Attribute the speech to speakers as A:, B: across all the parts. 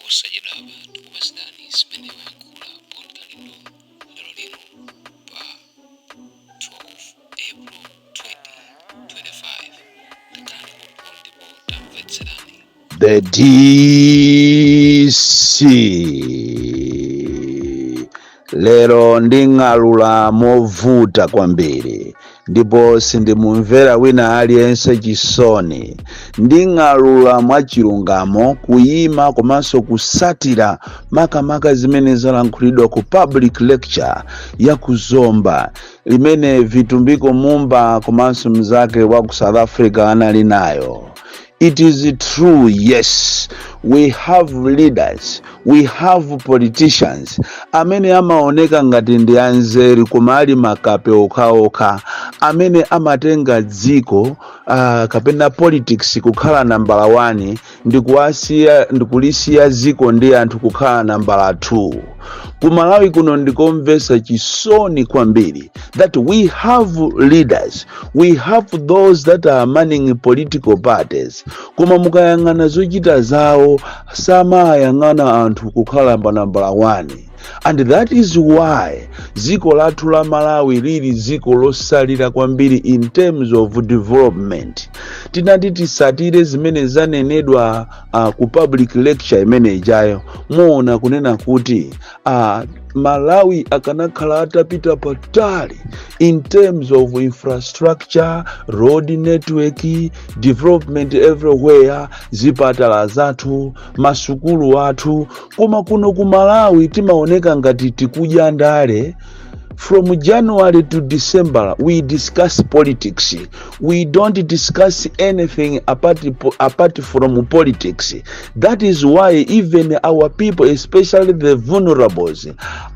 A: Posachedwapa tikupatsirani zimene wayankhula Bon Kalindo lero lino pa 12 April 2025. Takhalani pompo ndipo tamvetserani.
B: The DC, lero nding'alula movuta kwambiri ndipo sindimumvera wina aliyense chisoni. Nding'alula mwachilungamo, kuyima komanso kusatira makamaka zimene zalankhulidwa ku public lecture ya kuzomba limene Vitumbiko Mumba komanso mnzake wa ku South Africa anali nayo. It is true, yes, we have leaders, we have politicians amene amaoneka ngati ndi anzeru koma ali makape okhaokha, amene amatenga dziko kapena politics kukhala nambala 1 ndikuwasiya, ndikulisiya dziko ndi anthu kukhala nambala 2. Kumalawi kuno ndikomvetsa chisoni kwambiri that we have leaders, we have those that are manning political parties, koma mukayang'ana zochita zawo samayang'ana anthu kukhala pa nambala 1, and that is why dziko lathu la Malawi lili dziko losalira kwambiri in terms of development. Tinati tisatire zimene zanenedwa ku public lecture imene ijayo, muona kunena kuti Malawi akanakhala atapita patali in terms of infrastructure, road network, development everywhere, zipatala zathu, masukulu athu. Koma kuno ku Malawi timaoneka ngati tikudya ndale. From January to December we discuss politics. We don't discuss anything apart from politics. That is why even our people, especially the vulnerables,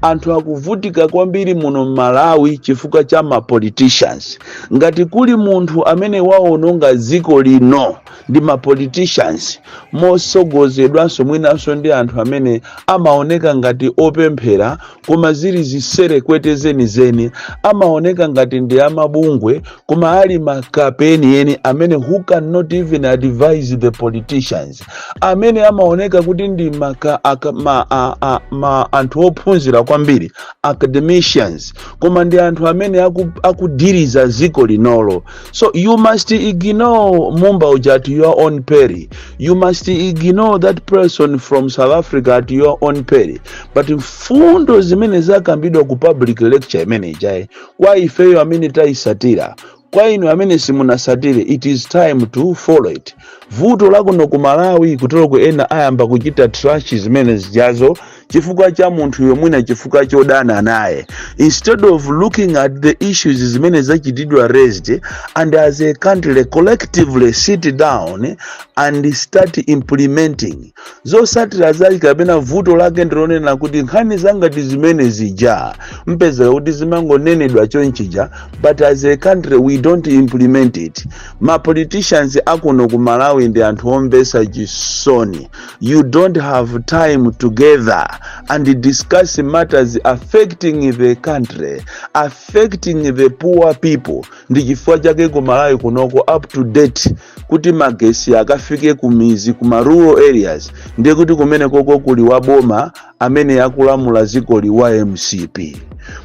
B: anthu akuvutika kwambiri muno Malawi chifukwa cha ma politicians. Ngati kuli munthu amene waononga dziko lino ndi ma politicians, mosogozedwanso mwinanso ndi anthu amene amaoneka ngati opemphera koma zili ziserekwete zenizeni, amaoneka ngati ndi amabungwe koma ali makapeni eni amene who cannot even advise the politicians, amene amaoneka kuti ndi maka, aka, ma, a, a, ma anthu ophunzira kwambiri, academicians, koma ndi anthu amene akudiriza dziko linolo. So you must ignore Mumba uja at your own peril. You must ignore that person from South Africa at your own peril. But mfundo zimene zakambidwa ku public lecture imene ijayi, kwa ifeyo amene tayisatira, kwa inu amene simunasatire, it is time to follow it. Vuto lakuno ku Malawi kutoloko ena ayamba kuchita trash zimene zijazo chifukwa cha munthu yomwina, chifukwa chodana naye, instead of looking at the issues zimene zachitidwa raised and as a country collectively sit down and start implementing. Zosatira zake kapena vuto lake ndilonena kuti nkhani zangati zimene zija mpezeka kuti zimangonenedwa chonchija, but as a country we don't implement it. Ma politicians akuno ku Malawi ndi anthu omvetsa chisoni. You don't have time together and discuss matters affecting the country, affecting the poor people. Ndi chifukwa chake ku Malawi kunoko up to date kuti magesi akafike ku mizi, kuma rural areas, ndiye kuti kumene koko kuli waboma amene akulamula dzikoli wa MCP.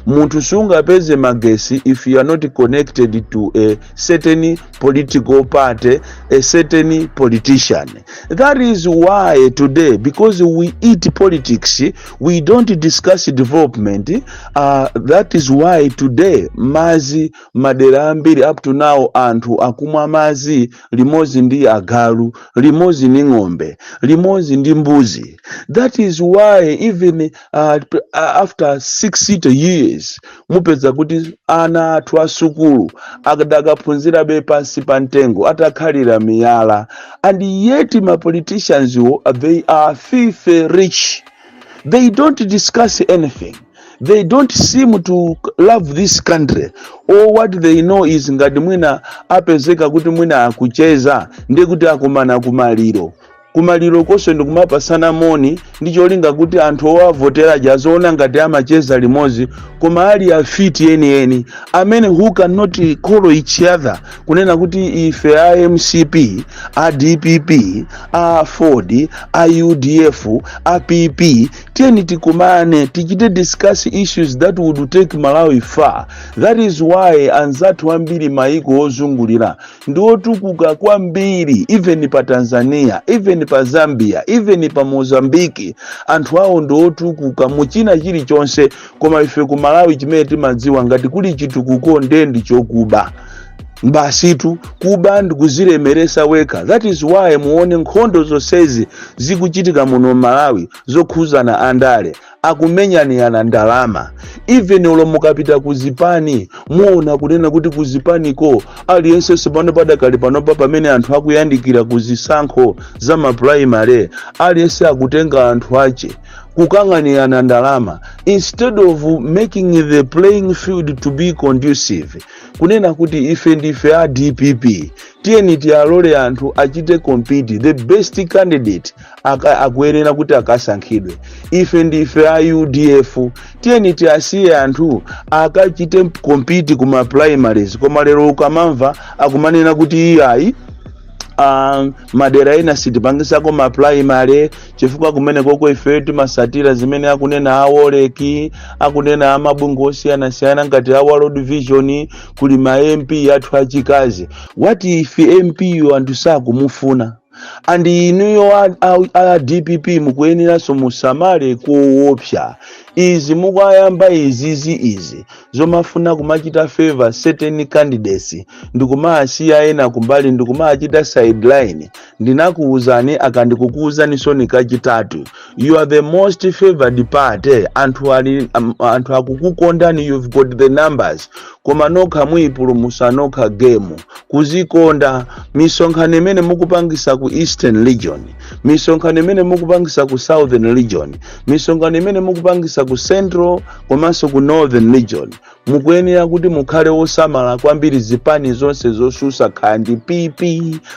B: Munthu sungapeze magesi if you are not connected to a certain political party, a certain politician. That is why today, because we eat politics, we don't discuss development. That is why today mazi madera ambiri up to now anthu akumwa mazi limodzi ndi agalu, limodzi ndi ng'ombe, limodzi ndi mbuzi. That is why even after 60 years mupeza kuti ana athu asukulu akadakaphunzirabe pansi pa mtengo atakhalira miyala, and yet ma politicians wo, they are filthy rich. They don't discuss anything. They don't seem to love this country. All what they know is ngati mwina apezeka kuti mwina akucheza, ndiye kuti akumana kumaliro. Kumaliro konse ndikumapasana moni ndi cholinga kuti anthu owavotera azoona ngati amacheza limodzi, koma ali afiti enieni amene who cannot call each other kunena kuti ife a MCP, a DPP, a Ford, a UDF, a PP, tiyeni tikumane, tichite discuss issues that would take Malawi far. That is why anzathu ambiri maiko ozungulira ndi otukuka kwambiri. Even pa Tanzania, even pa Zambia, even pa Mozambiki, anthu awo ndi otukuka muchina chilichonse. Koma ife ku Malawi chimene timadziwa, ngati kuli chitukuko, nde ndi chokuba basitu. Kuba ndikuzilemeresa wekha. That is why muone nkhondo zonsezi zikuchitika muno Malawi zokhuzana andale, akumenyanirana ndalama. Even olo mukapita kuzipani, muona kunena kuti kuzipaniko aliyense pano padakali panopa, pamene anthu akuyandikira kuzisankho za ma primary, aliyense akutenga anthu ache kukang'anirana ndalama instead of making the playing field to be conducive, kunena kuti ife ndife a DPP, tiyeni tiyalole anthu achite compete, the best candidate akuyenera kuti akasankhidwe. Ife ndife a UDF, tiyeni tiyasiye anthu akachite compete kuma primaries. Koma lero ukamamva akumanena kuti iyayi, madera ena sitipangisako ma primary chifukwa kumene koko ife timasatira zimene akunena awoleki, akunena amabungwe osiyanasiyana ngati a World Vision, kuli ma MP athu achikazi. What if MP yo anthu sakumufuna? And inuyo a DPP mukuyeneranso musamale koopsa. Izi mukayamba izizi, izi zomafuna kumachita favor certain candidates ndikumasiya ena kumbali, ndikumachita sideline, ndinakuwuzani akandikukuwuzani soni kachitatu, you are the most favored party. Anthu ali anthu akukukondani, you've got the numbers, koma nokha muyipulumusa nokha game kuzikonda. Misonkhano imene mukupangisa ku Eastern Region, misonkhano imene mukupangisa ku Southern Region, misonkhano imene mukupangisa ku Central komanso ku Northern Region, mukuyenera kuti mukhale osamala kwambiri. Zipani zonse zosusa, kaya ndi PP,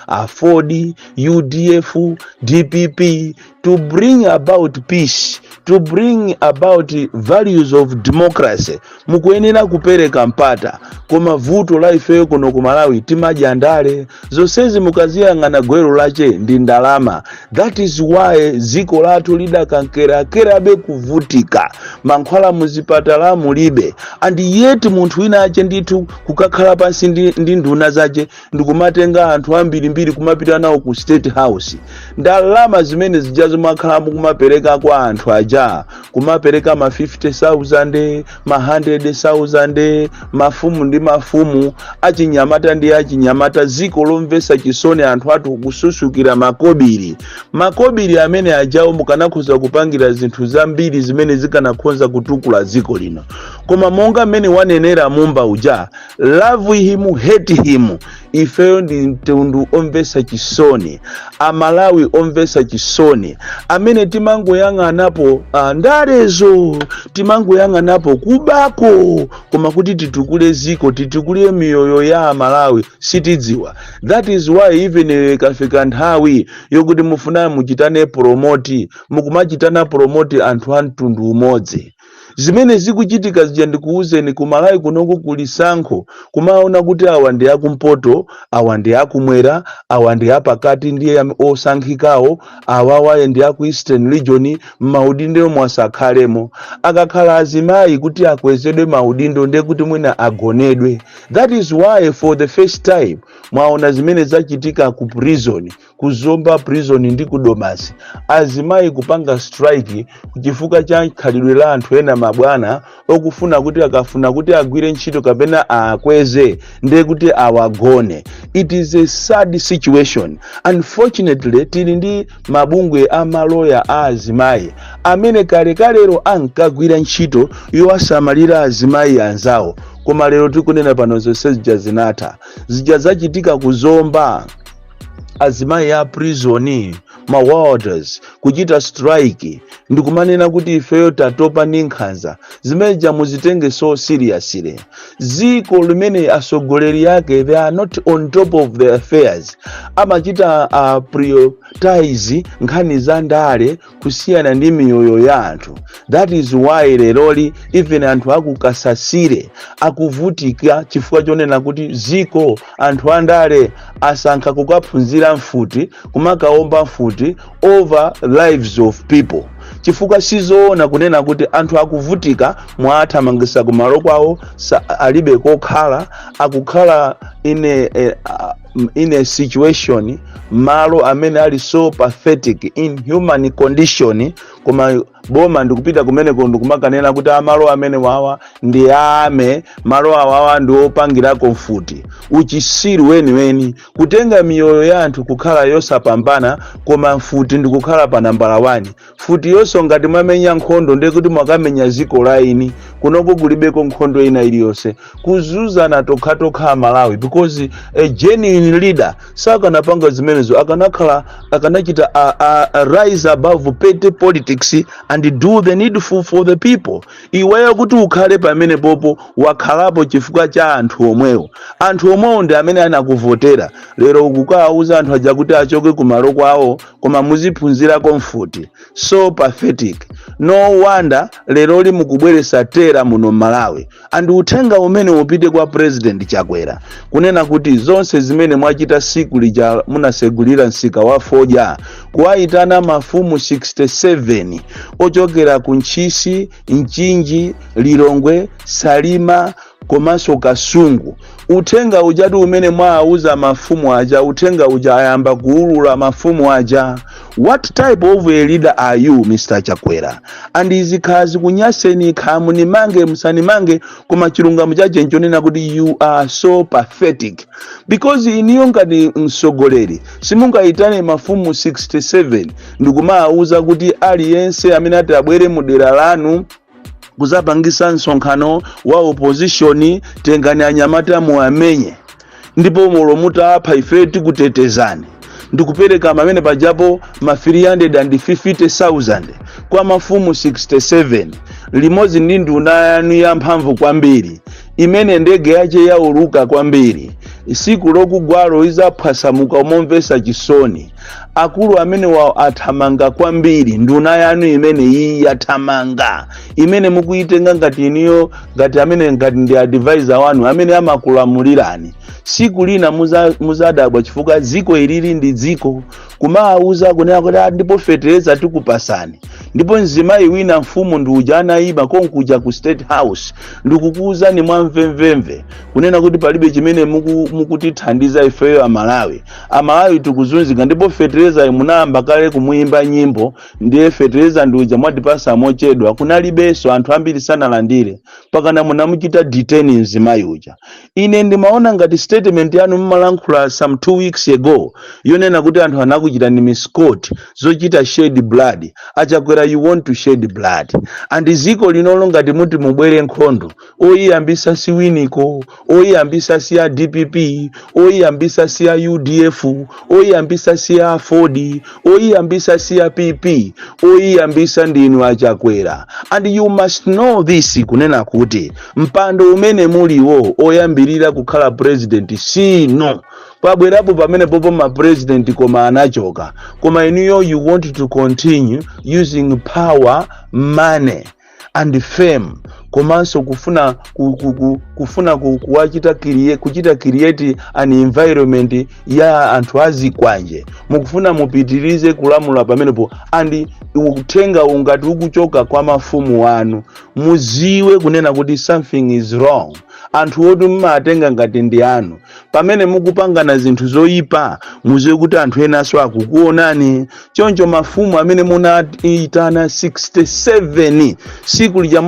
B: AFORD, UDF, DPP, to bring about peace, to bring about values of democracy, mukuyenera kupereka mpata. Koma vuto la ifeyo kuno ku Malawi, timadya ndale. Zonsezi mukaziyang'ana, gwero lache ndi ndalama. That is why dziko lathu lidakankerankerabe kuvutika. Mankhwala muzipatala mulibe, and yet munthu wina ache ndithu kukakhala pansi ndi nduna zache ndikumatenga anthu ambirimbiri kumapita nawo ku State House. Ndalama zimene zijazo makhala mukumapereka kwa anthu aja, kumapereka ma 50,000, ma 100,000, mafumu ndi mafumu, achinyamata ndi achinyamata. Dziko lomvetsa chisoni, anthu athu kususukira makobiri. Makobiri amene ajawo mukanakhoza kupangira zinthu zambiri zimene zikanakhoza kutukula dziko lino. Koma monga mmene wanenera Mumba uja, love him, hate him, ifeyo ndi mtundu omvetsa chisoni, Amalawi omvetsa chisoni, amene timangoyang'anapo ndalezo, timangoyang'anapo kubako, koma kuti titukule ziko, titukule miyoyo ya Amalawi, sitidziwa. That is why even ikafika nthawi yokuti mufuna muchitane promote, mukumachitana promote anthu a mtundu umodzi. Zimene zikuchitika zija, ndikuwuzeni, ku Malawi kunoko kuli sankho, kumaona kuti awa ndi akumpoto, awa ndi akumwera, awa ndi apakati, ndiye osankhikawo, awawa ndi aku Eastern Region, maudindo mwasakhalemo. Akakhala azimayi kuti akwezedwe maudindo, ndiye kuti mwina agonedwe. That is why for the first time mwaona zimene zachitika ku prison, ku Zomba Prison ndi ku Domasi, azimayi kupanga strike chifukwa cha khalidwe la anthu ena, mabwana okufuna kuti akafuna kuti agwire ntchito kapena akweze, ndiye kuti awagone. It is a sad situation. Unfortunately, tili ndi mabungwe a maloya a azimayi amene kalekalero ankagwira ntchito yowasamalira azimayi anzawo, koma lero tikunena pano zonse zija zinatha. Zija zachitika kuzomba. Azimayi a prison, ma warders, kuchita strike ndikumanena kuti ifeyo tatopa ndi nkhanza zimeneja. Muzitenge so seriously. Ziko limene atsogoleri ake, they are not on top of the affairs, amachita prioritize nkhani za ndale kusiyana ndi miyoyo ya anthu. That is why leroli even anthu akukasasire akuvutika, chifukwa chonena kuti ziko anthu andale asankha kukaphunzira mfuti, kumakaomba mfuti over lives of people, chifukwa sizoona kunena kuti anthu akuvutika, mwathamangisa kumalo kwawo, alibe kokhala, akukhala in a situation, malo amene ali so pathetic, inhuman condition, koma boma ndikupita kumeneko ndikumakanena kuti amalo amene wawa ndi ame malo awawa ndi opangirako mfuti. Uchisiru weniweni, kutenga miyoyo ya anthu kukhala yosapambana, koma mfuti ndikukhala pa nambala 1. Mfuti yonso ngati mwamenya nkhondo, ndiye kuti mwakamenya ziko la eni. Kunoko kulibeko nkhondo ina iliyonse, kuzuzana tokhatokha Amalawi, because a genuine leader sakanapanga zimenezo. Akanakhala akanachita a rise above petty politics and do the needful for the people. Iweyo kuti ukhale pamene popo wakhalapo chifukwa cha anthu omwewo. Anthu omwewo ndi amene anakuvotera. Lero ukukawauza anthu aja kuti achoke kumalo kwawo, koma muziphunzirako mfuti. So pathetic. No wonder leroli mukubweresa terror muno Malawi. And uthenga umene upite kwa President Chakwera, kunena kuti zonse zimene mwachita siku lija munasegulira msika wa fodya, kuwayitana mafumu 67 ochokera ku Ntchisi, Mchinji, Lilongwe, Salima komanso Kasungu, uthenga ujatu umene mwawuza mafumu aja, uthenga uja ayamba kuulula mafumu aja. What type of a leader are you, Mr Chakwera? And izikhala zikunyaseni, khamu nimange musanimange, koma chilungamo chache nchonena kuti you are so pathetic, because iniyo ngati mtsogoleri simungayitane mafumu 67 ndikumawuza kuti aliyense amene ati abwere mu dera lanu kuzapangisa msonkhano wa opposition, tengani anyamata muwamenye, ndipo molo mutapha ife tikutetezani, ndikupereka pamene pajapo ma 350,000 kwa mafumu 67 limodzi ndi nduna yanu yamphamvu kwambiri imene ndege yace yauluka kwambiri. Siku lokugwalo izaphwasamuka momvesa chisoni. Akulu amene wa athamanga kwambiri, nduna yanu imene iyi yathamanga, imene mukuyitenga ngati iniyo, ngati amene ngati ndi advisor wanu amene amakulamulirani, siku lina muzadabwa, chifukwa dziko ilili ndi dziko. Kumawuza kunena kuti, "Ah, ndipo fetereza tikupasani." Ndipo mzimayi wina mfumu ndi uja anayima konkuja ku State House, ndikukuwuzani mwamvemvemve kunena kuti palibe chimene mukutithandiza ifeyo Amalawi. Amalawi tikuzunzika, ndipo fetereza munayamba kale kumuyimba nyimbo. Ndiye fetereza ndi uja mwatipasa mochedwa, kunalibenso, anthu ambiri sanalandire, pakana munamuchita detain mzimayi uja. Ine ndimaona ngati statement yanu mmalankhula some 2 weeks ago yonena kuti anthu anakuchitani misquote, zochita shed blood. Achakwera, you want to shed blood, and ziko linolo ngati muti mubwere nkhondo, oyiyambisa si Winiko, oyiyambisa si a DPP, oyiyambisa si a UDF, oyiyambisa si a Ford, oyiyambisa si a PP, oyiyambisa ndinu Achakwera. And you must know this, kunena kuti mpando umene muliwo oyambirira kukhala president sino pabwerapo pamene popo ma president koma anachoka, koma inuyo you want to continue using power, money and fame, komanso kufuna kuwachita kuchita create an environment ya anthu azikwanje. Mukufuna mupitirize kulamula pamenepo. And uthenga ungati ukuchoka kwa mafumu anu, muziwe kunena kuti something is wrong. Anthu oti mmatenga ngati ndi anu, pamene mukupangana zinthu zoyipa, muziwe kuti anthu enanso akukuonani. Choncho mafumu amene munayitana 67 siku lija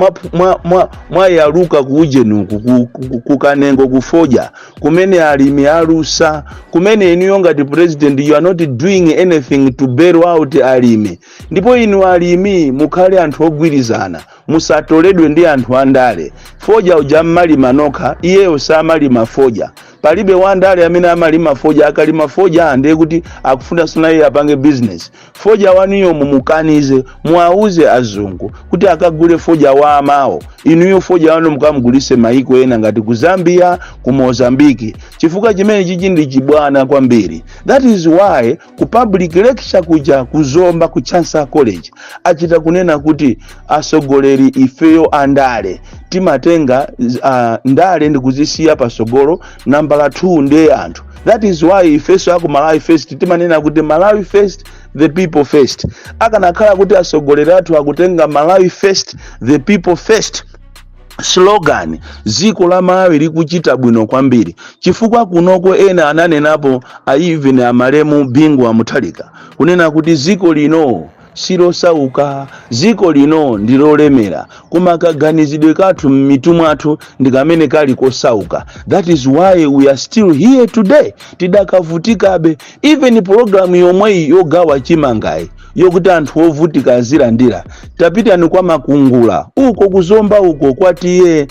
B: mwayaluka kuujenuku kukanengo kufodya kumene alimi alusa, kumene inuyo ngati president you are not doing anything to bail out alimi. Ndipo inu alimi mukhale anthu ogwirizana, Musatoledwe ndi anthu andale. Fodya uja mmalima nokha, iyeyo samalima fodya. Palibe wandale amene amalima fodya. Akalima fodya, ndiye kuti akufuna suna iye apange business. Fodya wanuyo mumukanize, muwauze azungu kuti akagule fodya wa amawo. Inuyo fodya wanu mukamugulise maiko ena ngati ku Zambia, ku Mozambiki, chifukwa chimene chichi ndi chibwana kwambiri. That is why ku public lecture kuja kuzomba ku Chancellor College achita kunena kuti asogoleri ifeyo andale timatenga ndale ndikuzisiya pasogolo, nambala 2 ndiye anthu. That is why ifeso aku Malawi First timanena kuti Malawi first, the people first. Akanakhala kuti asogoleri athu akutenga Malawi first, the people first slogan, dziko la Malawi likuchita bwino kwambiri, chifukwa kunoko ena ananenapo, even amalemu Bingu wa Mutharika, kunena kuti dziko lino silosauka, dziko lino ndi lolemera, koma kaganizidwe kathu m'mitu mwathu ndi kamene kali kosauka. That is why we are still here today, tidakavutikabe. Even pologalamu yomweyi yogawa chimangayi, yokuti anthu ovutika azilandira, tapitani kwa Makungula uko, kuzomba uko kwatiye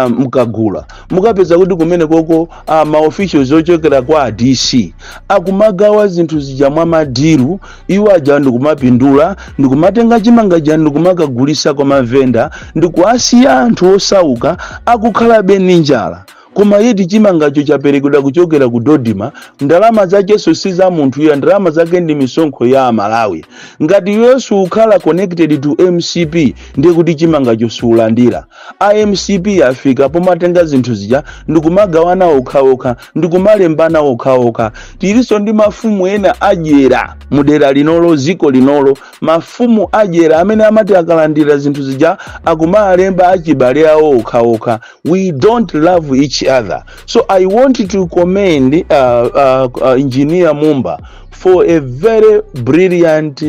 B: mkagula, mukapeza kuti kumene koko ma officials ochokera kwa DC akumagawa zinthu zija mwa ma deal. Iwo aja ndikumapindula, ndikumatenga chimanga ja ndikumakagulisa kwa mavenda, ndikuasiya anthu osauka akukhalabe ndi njala. Koma yeti chimangacho chaperekedwa kuchokera ku Dodima, ndalama zakenso si za munthu ya, ndalama zake ndi misonkho ya Amalawi. Ngati iwenso ukhala connected to MCP, ndiye kuti chimangacho siulandira. A MCP afika pomatenga zinthu zija ndikumagawana okhaokha, ndikumalembana okhaokha. Tilinso ndi mafumu ena adyera mudera linolo, ziko linolo, mafumu adyera amene amati akalandira zinthu zija akumalemba achibale awo okhaokha. We don't love each other. So I want to commend Engineer Mumba for a very brilliant,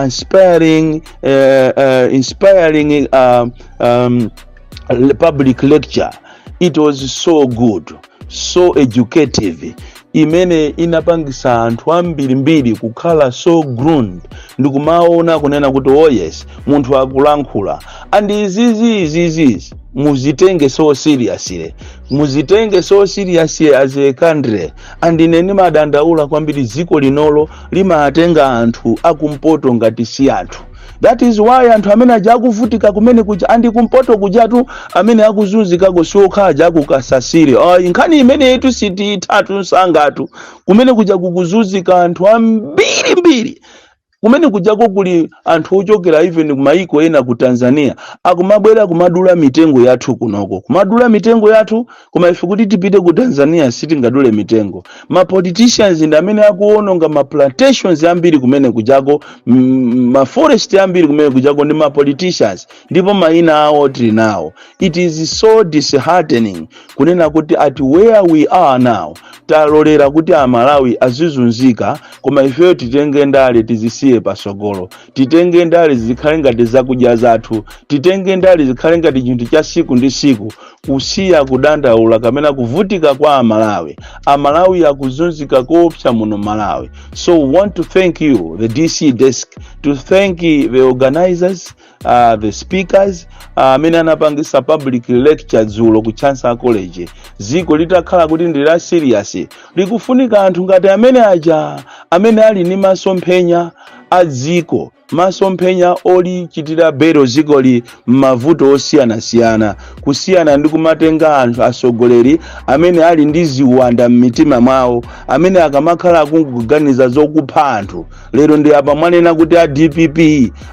B: inspiring public lecture. It was so good, so educative, imene inapangisa anthu ambirimbiri kukhala so ground ndikumaona kunena kuti, oh yes, munthu akulankhula. And izizi, izizizi muzitenge so seriously, muzitenge so seriously as a country. And ine ndimadandaula kwambiri, dziko linolo limatenga anthu akumpoto ngati si anthu. That is why anthu amene aja akuvutika kumene kuja, andi kumpoto kujatu amene akuzunzikako siokha aja akukasasire. Ayi, nkhani imene yetu sititatu msangatu. Kumene kuja kukuzunzika anthu ambirimbiri. Kumene kujako kuli anthu ochokera even kumayiko ena, ku Tanzania, akumabwera kumadula mitengo yathu kunoko, kumadula mitengo yathu, koma ife kuti tipite ku Tanzania sitingadule mitengo. Ma politicians ndi amene akuononga ma plantations ambiri kumene kujako, ma forest ambiri kumene kujako ndi ma politicians, ndipo mayina awo tili nawo. It is so disheartening kunena kuti at where we are now, talolera kuti Amalawi azizunzika, koma ifeyo titenge ndale tizisiye pasogolo, titenge ndale zikhale ngati zakudya zathu, titenge ndale zikhale ngati chinthu cha siku ndi siku, kusiya kudandaula kapena kuvutika kwa Amalawi. Amalawi akuzunzika koopsa muno Malawi. So we want to thank you, the DC desk, to thank the organizers, the speakers amene anapangisa public lecture dzulo ku Chancellor College. Dziko litakhala kuti ndi la serious, likufunika anthu ngati amene aja, amene ali ndi masomphenya a dziko, masomphenya olichitira bero dzikoli m'mavuto osiyanasiyana, kusiyana ndi kumatenga anthu atsogoleri amene ali ndi ziwanda m'mitima mwawo, amene akamakhala akungoganiza zokupha anthu. Lero ndi apa mwanena kuti a DPP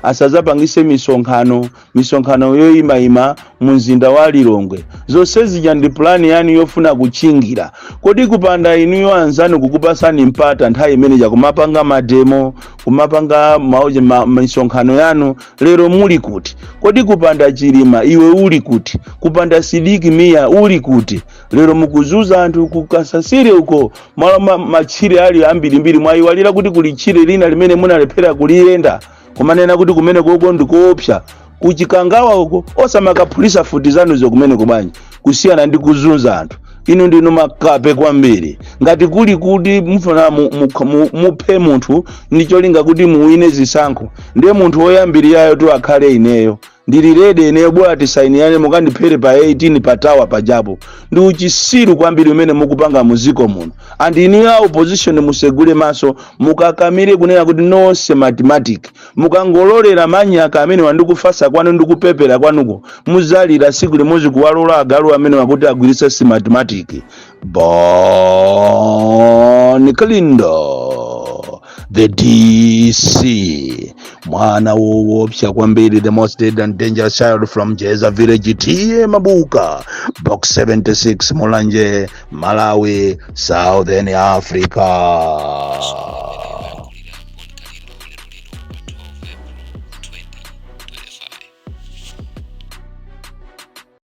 B: asazapangise misonkhano, misonkhano yoyimayima mu mzinda wa Lilongwe. Zonse zija ndi pulani yanu yofuna kutchingira. Kodi kupanda inuyo anzanu kukupasani mpata nthawi imeneja kumapanga ma demo, kumapanga mauje misonkhano yanu, lero muli kuti? Kodi kupanda Chilima iwe uli kuti? Kupanda Sidik Mia uli kuti? Lero mukuzuza anthu kukasasire uko, malo matchire ali ambirimbiri. Mwayiwalira kuti kuli tchire lina limene munalephera kuliyenda, kumanena kuti kumene koko ndikoopsa, kuchikangawa uko? Osamakaphulisa futi zanuzo kumene kubanja, kusiyana ndi kuzunza anthu. Inu ndinu makape kwambiri. Ngati kuli kuti mufuna muphe munthu ndi cholinga kuti muwine zisankho, ndiye munthu woyambirirayo tu akhale ineyo. Ndili ready ineyo, bora tisainirane, mukandiphere pa 18 patawa pajapo. Ndi uchisiru kwambiri umene mukupanga muziko muno. And inu ya opposition, musegule maso, mukakamire kunena kuti no Smartmatic. Mukangololera manyaka amene wandikufasa kwanu ndikupepera kwanuko, muzalira siku limodzi kuwalola agalu amene wakuti agwiritse Smartmatic. Bon Kalindo, the DC, mwana woopsa kwambiri, the most dead and dangerous child from Jeza village, T/A Mabuka, Box 76, Mulanje, Malawi, Southern Africa.